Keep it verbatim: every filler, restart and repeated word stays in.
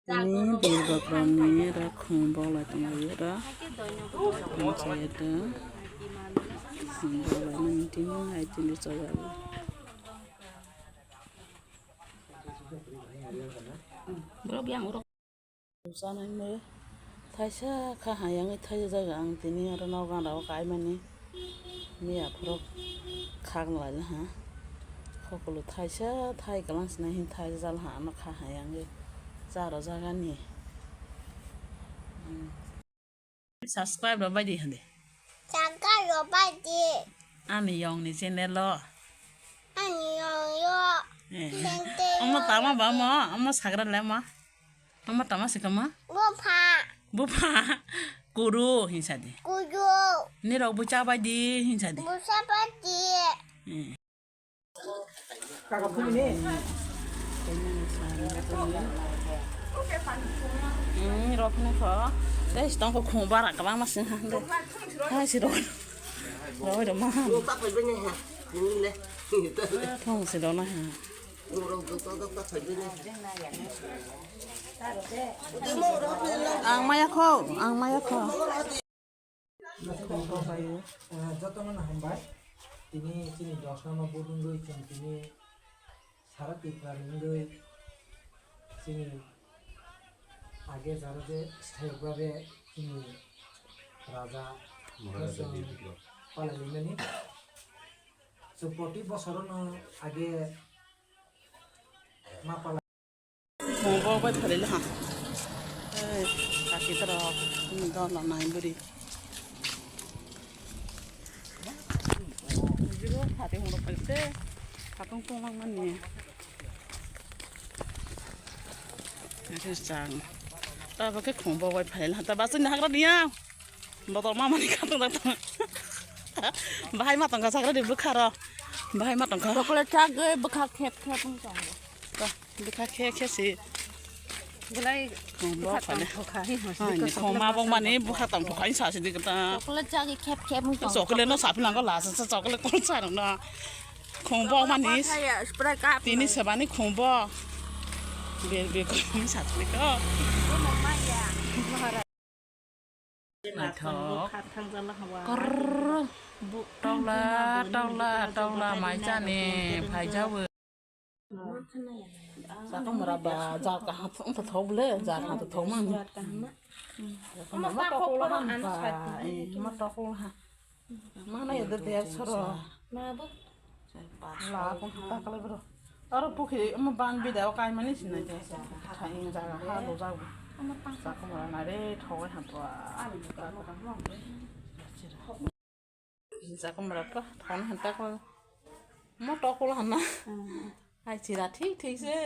Ani Durga Purani ra khum bolai tonglaio ra. Ang chaya da. Khum bolai mani tini ai tini chaya. Borok yang urok. Chanai mo thaisa kha hayang thaisa jaga ang tini aro nogo gana o kaimani. Miya phuru khaknwlaila ha. Khokolo thaisa thai kwlwng sinai hin thaisa jal ha ano kha hayang e. Charo jagani. Subscribe rw baidi hande. Subscribe rw baidi. Ani yong ni channel o. Ani yong yo. Eh. Teng teng omo yo. Tama ba mo, omo sagra le mo. Omo tama sikama. Bupha. Bupha. Kuru hinsa di. Kuru. Ni rok bucha baidi hinsa di. Bucha baidi. Eh. Hmm, rok ni kho. Tei stong ko khum bara kabang ma sing ha de. Hai si rok. Rok rok ma. Thong si rok na ha. Ang maya kho, ang maya kho. Jotono no hambai. Tini chini dos number booth wngwi chwng tini sara Tripura ni wngwi chini age jaro je sthayok babe chini raja Maharaja chwng Birbikrama palailaimani. Chwng proti bosorono age ma palai. Khum bok bai phalila ha. Ei, kaki toro, hmm, dol nai buri. Jiro, hati horo paise, hatung tong lang mani. Ese sang. Ta bokhe khum bok bai phalila ha. Ta basuni hagra dia. Botol mamani khatung dak tong. Bahai ma tongkha sakra di bwkharo. Bahai ma tongkha. Chocolate chagwi bwkha khep khep wng tongo. Bwkha khe khe si. Belai khum bok bwkha phale. Tongthokha hi hwnsi. Hai ni khum ma bok mani bwkha tongthokha sa si di kata. Chocolate chagwi khep khep wng tongo. Chocolate no saphi nango la sa chocolate kon sa rok no. Khum bok mani. Chocolate bwkha ya, Sprite cup tini no. Sebani khum bok. Ber ber kon sa chini ko. Naithok. Korr. Tokla, tokla, tokla, mai chani phai jawi. Sakong mora ba, jar kaham thok le, jar kaham thok man. Ma tokla han ba, eh, ma tokla ha. Mana ya de soro. La ko ta kala bro. Aro pukhi mo ban bida o kai mani sinai. Thai jaga ha lo jago. Sakong mora na re thoi han to. Sakong mora pa thon han ta ko. Mo tokol han na. Hai chira thik thik se.